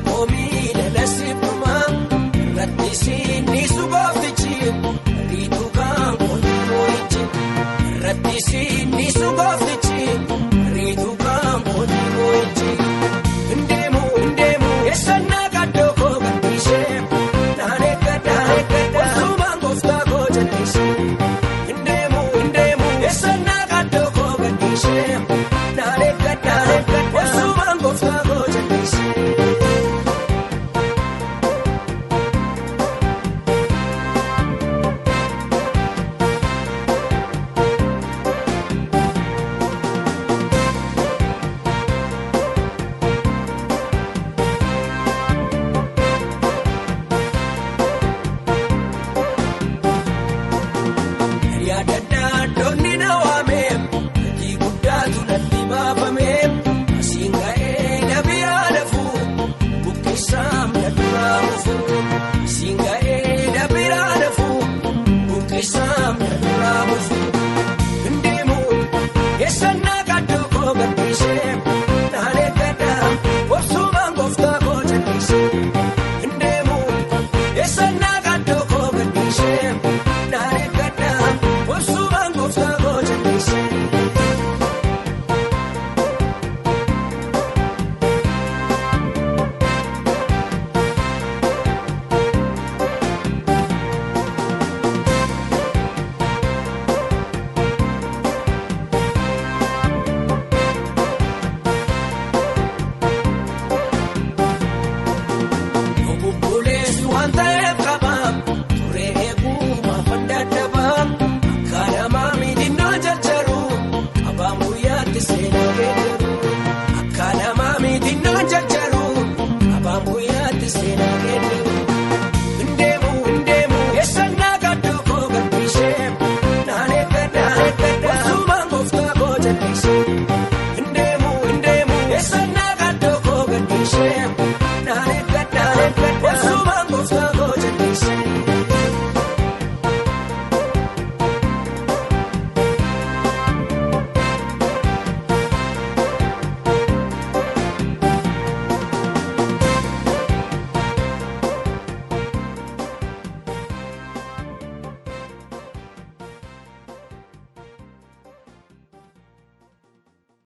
Miila nasiifuma irratti siinni sugooftichi riituu kan kooti moo'ichi irratti siinni sugooftichi riituu kan kooti moo'ichi. Ndeemu ndeemu eessannaa kaddoo koo gadhiisee naan eeggadha osumaan gooftaa koo jallisee. Ndeemu ndeemu eessannaa kaddoo koo gadhiisee naan eeggadha osumaan gooftaa koo jallisee. Yaadaddaa doonni na waamee gatii guddaatu natti baafamee asiin ga'ee na biraa lafuu buqqisaan na duraa mufuu asiin ga'ee na biraa lafuu buqqisaan na duraa mufuu. Ndeemu eessannaa kaddoo koo gadhiisee naan eeggadhaa obsumaan gooftaa koo jallisee. Ndeemu eessannaa kaddoo koo gadhiisee naan eeggadhaa obsumaan gooftaa koo jallisee. Obboleessi waan ta'eef qaba turee eeguu maafan dadhaba akka namaa miidhina jajjaru qabaan guyyaatti seenaa geeddaru akka namaa miidhina jajjaru qabaan guyyaatti seenaa geeddaru.